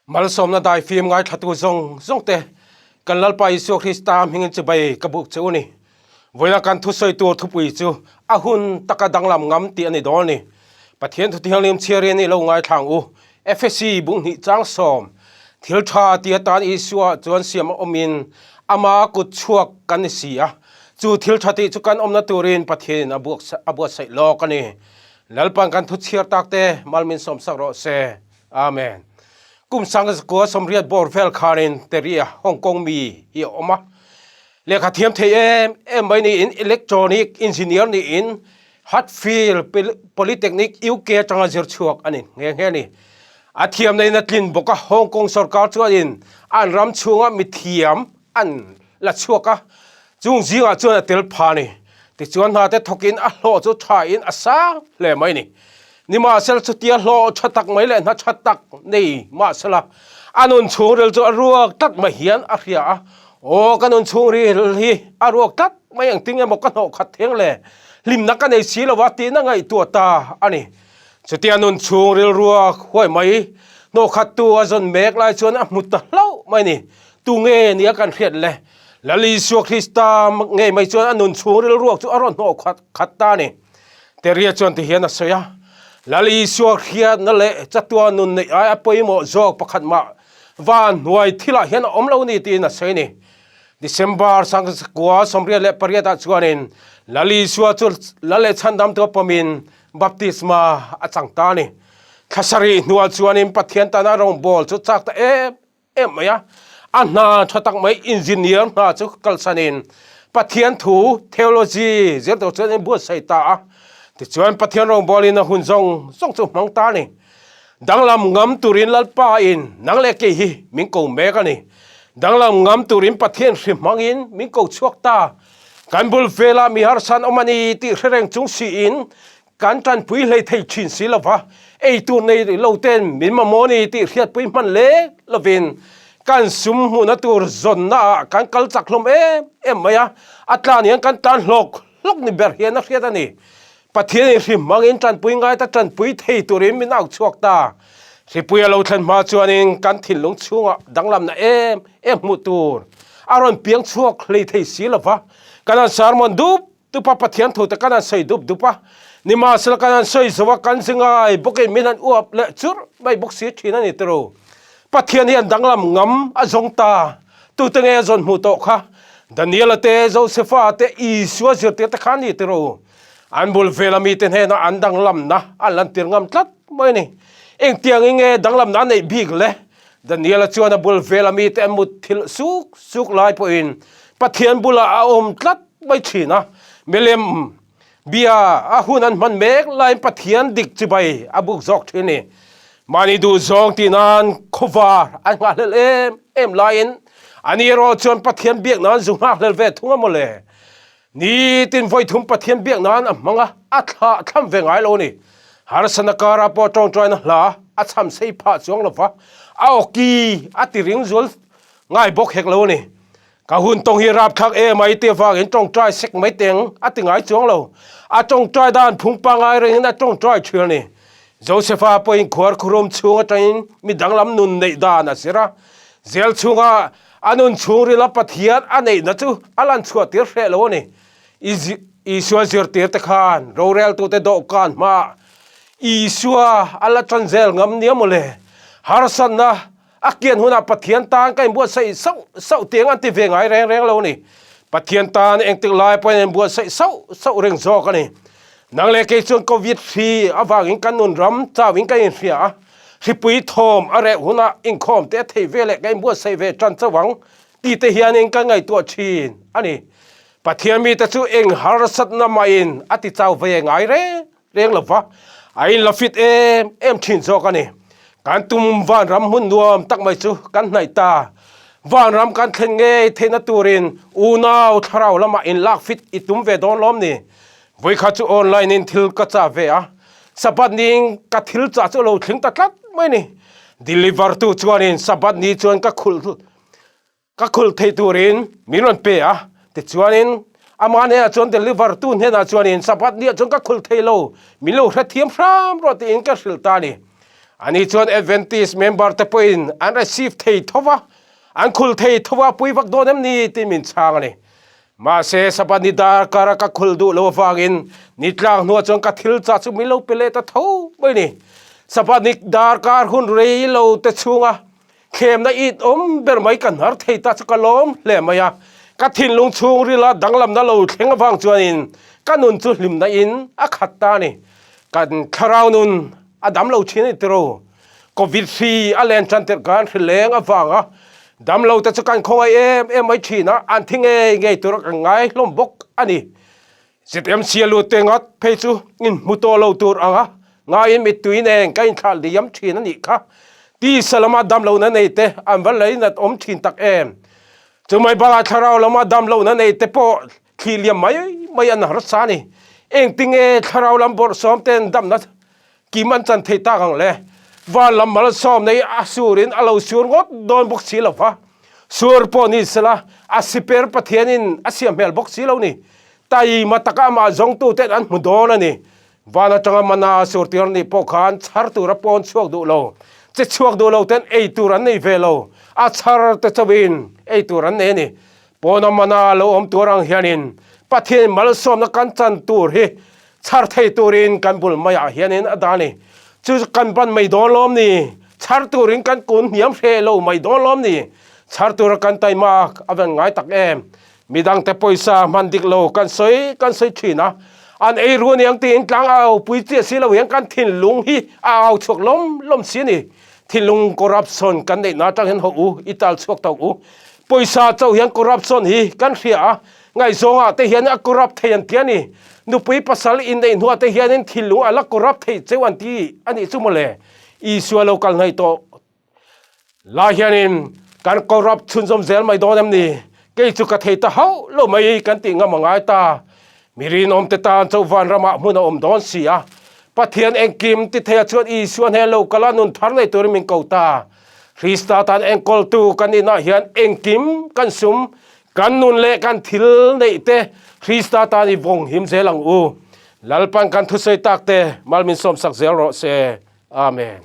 Malsawmna daifim ngaithlatu zawng zawng te kan Lalpa Isua Krista hmingin chibai ka buk che u ni. Vawiina kan thusawi tur thupui chu a hun taka danglam ngam tih a ni dawn a ni. Pathian thu thianghlim chhiarin i lo ngaithla ang u. Efesi bunghnih chang sawm thil tha ti atan Isua chuan siam a awmin ama kut chhuak kan ni si a. Chu thil tha tih chu kan awmna turin Pathianin a buatsaih lawk a ni. Lalpan kan thu chhiar tak te malmin sawmsak rawh se. Amen. Kum sang zakua 80 bawr vel khanin Teria Hong Kong mi hi a awm a. Lehkha thiam thei em em mai niin electronic engineer niin Hatfield Polytechnic UK atanga zir chhuak a ni nghe nghe a ni. A thiamna in a tlin bawk a, Hong Kong sorkar chuanin an ram chhunga mithiam an la chhuak a, chung zingah chuan a tel pha a ni. Tichuan hna te thawkin a hlawh chu thain a sang hle mai a ni. Nimahsela chutia hlawh tha tak mai leh hna tha tak nei mahsela a nun chhungril chu a ruak tlat mai hian a hria a, Aw ka nun chhungril hi a ruak tlat mai engtin emaw ka hnawh khat theng le, hlimna ka nei si lo a tiin a ngaihtuah ta a ni. Chutia nun chhungril ruak huai mai hnawh khat tu a zawn mek lai chuan a hmu ta hlauh mai a ni. Tunge nia kan hriat le? Lal Isua Krista ngei mai chuan a nun chhungril ruak chu a rawn hnawh khat khat ta a ni. Teria chuan ti hian a sawi a, Lal Isua hriatna leh chatuah nun neih ai a pawimawh zawk pakhat mah van hnuai thilah hian a awm lo ni tiin a sawi a ni. December 1988 ah chuanin Lal Isua chu Lal leh Chhandamtu a pawmin baptisma a chang ta a ni. Thla sarih hnuah chuanin Pathian tana rawngbawl chu chak ta em em mai a, a hna tha tak mai engineer hna chu kalsanin Pathian thu theology zir tur chuan in buatsaih ta a, tichuan Pathian rawngbawlin a hun zawng zawng chu hmang ta a ni. Danglam ngam turin Lalpa in nang leh kei hi min ko mek a ni. Danglam ngam turin Pathian hri hmangin min ko chhuak ta. Kan bul velah mi harsan awm a ni tih hre reng chung siin Kan tanpui hlei thei thin si lova, ei tur nei lo ten min mamawh ni tih hriatpui hman lek lovin kan sum hmuhna tur zawnna ah kan kal chak hlawm em em mai a, a tlan hian kan tlan hlawk hlawk ni ber hian a hriat a ni. Pathian in hri hmangin tanpui ngai ta tanpui thei turin min au chhuak ta. Hripui a lo thlen hma chuanin kan thinlung chhungah danglamna em em hmuh tur a rawn piang chhuak hlei thei si lova, kan han sermon dup Tupa Pathian thu te kan han sawi dup dup a, nimahsela kan han sawi zo a, kan zingai bawkin min han uap leh churh mai bawk si thin a ni tiro. Pathian hian danglam ngam a zawng ta, tute nge a zawn hmuh tawh kha? Daniela te, Josefa te, Isua zirtir te kha a ni tiro. An bul vela mite hnenah an danglamna an lantir ngam tlat mai a ni. Engtiangin nge danglamna a neih bik le? Daniela chuan a bul vela mite an mut thilh suk suk lai pawhin Pathian bulah a awm tlat mai thin a, milem bia a hun an hman mek laiin Pathian dik chibai a buk zawk thin a ni. Mahni duh zawng tih nan khawvar an nghahhlelh em em laiin ani erawh chuan Pathian biak nan zu nghakhlel ve thung a mawle. Nitin vawi thum Pathian biak nan a hmang a, a thlah thlam ve ngai lo a ni. Harsana karah pawh tawngtaina hla a chham sei phah chuang lo va, a awki a ti ring zual ngai bawk hek lo a ni. Ka hun tawng hi rapthlak em a i ti avangin tawngtai sek mai teng a ti ngai chuang lo. A tawngtai dan phung pangai rengin a tawngtai thial a ni. Josepha pawhin khuar khurum chhung atangin mi danglam nun neih dan a zir a. Zel chhunga a nun chhungrila Pathian a neihna chu a lan chhuah tir hreh lo a ni. Isua zirtir te khan roreltute dawhkan hmaah Isua a la tan zel ngam nia mawle. Harsatna A kian hunah Pathian tan ka inbuatsaih sauh sauh tiang an ti ve ngai reng reng lo a ni. Pathian tan engtik lai pawhin an inbuatsaih sauh sauh reng zawk a ni. Nang leh kei chuan Covid hri avangin kan nun ram chauhin ka inhria a, hripui thawm a reh hunah inkhawm te a thei ve leh ka inbuatsaih ve tan chauh ang ti te hianin ka ngaihtuah thin a ni. Pathian mite chu eng harsatna mahin a ti chau ve ngai reng reng lo va, a in la fit em em thin zawk a ni. Kan tum vanram hmun nuam tak mai chu kan hnaih ta. Vanram kan thlen ngei theihna turin unau thlarau lamah in lak fit i tum ve dawn lawm ni. Vawikhat chu online in thil ka chah ve a, Sabbath niin ka thil chah chu a lo thleng ta tlat mai ni. Deliver tu chuanin Sabbath ni chuan ka khulh Ka khulh theih turin min rawn pe a, tichuanin ama hnenah chuan deliver tu hnenah chuanin Sabbath niah chuan ka khulh thei lo, min lo hrethiam hram rawh tiin ka hrilh ta a ni. Ani chuan Adventist member te pawhin an receive thei tho va, an khul thei tho va, pui vak dawn em ni tiin min chhang a ni. Mahse, Sabbath ni darkar a ka khul duh lo avangin ni tlang hnuah chuan ka thil chah chu min lo pe leh ta tho mai ni. Sabbath ni darkar hun rei lo te chhunga Thlemna it awm ber mai ka hnar thei ta chu ka lawm hle mai a, ka thinlung chhungrila danglamna lo thleng avang chuanin ka nun chu hlimna in a khat ta a ni. Kan thlarau nun a dam lo thin a ni tiro. Covid hri a len tan tirh khan hri leng avanga dam lo te chu kan khawngaih em em mai thin a, an thi ngei ngei tura kan ngai hlawm bawk a ni. ZMC a lut te ngat phei chu inhmu tawh lo tur anga ngaiin mittui nen ka inthlah liam thin a nih kha. Tisa lama damlohna nei te an va leinat awm thin tak em. Chumai bakah thlarau lama damlohna nei te pawh thli liam mai mai an harsa a ni. Engtinge thlarau lam bawrhsawm ten damna Kim an chan thei tak ang le. Van lam malsawm nei a surin a lo sur ngawt dawn bawk si lo va. Sur pawh ni sela a siper Pathianin a siam hmel bawk si lo ni. Taima taka amah zawngtuten an hmu dawn a ni. Van atanga mana sur tir nih pawh khan chhar tura pawn chhuak duh lo, che chhuak duh lo ten ei tur an nei ve lo, a chhar te chauhin ei tur an nei a ni. Pawna mana lo awm tur ang hianin Pathian malsawmna kan chan tur hi Chhar thei turin kan bul maiah hianin a dah a ni. Chu kan ban mai dawn lawm ni? Chhar turin kan kun hniam hreh lo mai dawn lawm ni? Chhar tura kan taimak a ven ngai tak em? Midangte pawisa hman dik lo kan sawi kan sawi thin a, an ei ru aniang tiin tlang a au pui chiah si lo hian kan thinlung hi a au chhuak lawm lawm si a ni. Thinlung corruption kan neihna atang hian hawh u, i tal chhuak tawk u. Pawisa chauh hian corruption hi kan hria a, Ngaihzawngah te hian a corrupt thei an ti a ni. Nupui pasal inneih hnuah te hianin thilung a la corrupt thei cheu an ti a nih chu mawle. Isua lo kal hnaih tawh lai hianin kan corrupt chhunzawm zel mai dawn em ni? Kei chu ka thei ta hauh lo mai kan tih ngam a ngai ta. Mi rinawm te tan chauh vanramah hmun a awm dawn si a. Pathian engkim ti thei a chuan Isua hnen lo kal a nun thar nei turin min ko ta. Krista tan enkawltu kan inah hian engkim kan sum Kan nun leh kan thil neih te Krista tan i vawng him zel ang u. Lalpan kan thusawi tak te mal min sawmsak zel rawh se. Amen.